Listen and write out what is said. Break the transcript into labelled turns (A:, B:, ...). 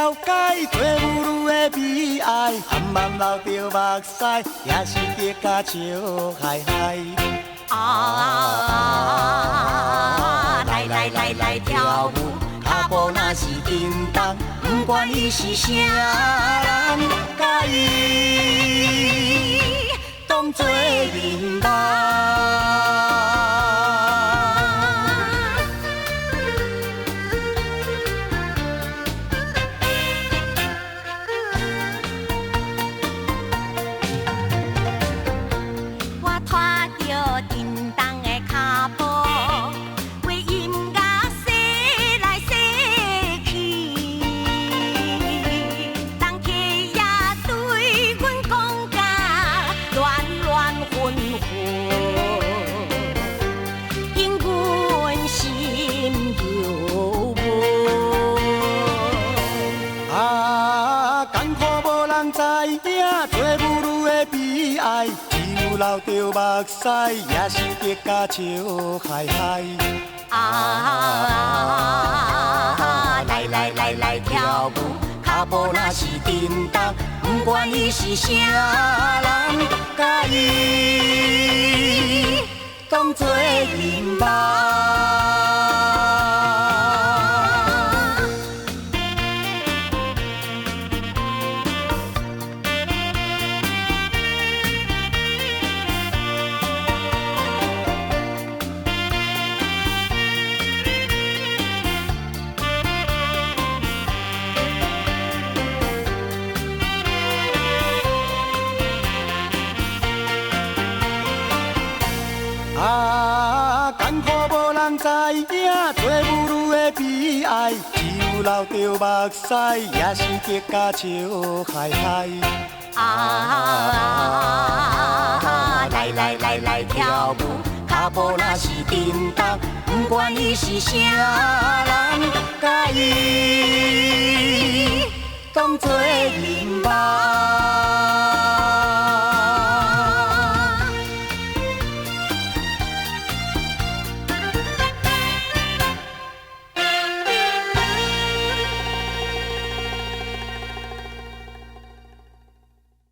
A: 了解，做母女的悲哀，含含流著目屎，也是激甲笑嗨嗨。
B: 啊，來來來來跳舞，
A: 跤步若是叮當，不管伊是啥人，佮伊當做眠夢。
B: 我拖著叮當的跤步，為音樂踅來踅去，人客也對阮講甲亂亂混混，因阮心猶無。
A: 啊，艱苦無人知影，做母女的悲哀，只有流著目屎，也是激甲笑嗨嗨。
B: 啊，來來來來跳舞，
A: 跤步若是叮當，不管伊是啥人，佮伊當做眠夢。啊，艱苦無人知影，做母女的悲哀，只有流著目屎，也是激甲笑嗨嗨。
B: 啊，來來來來跳舞，
A: 跤步若是叮當，不管伊是啥人，佮伊當做眠夢。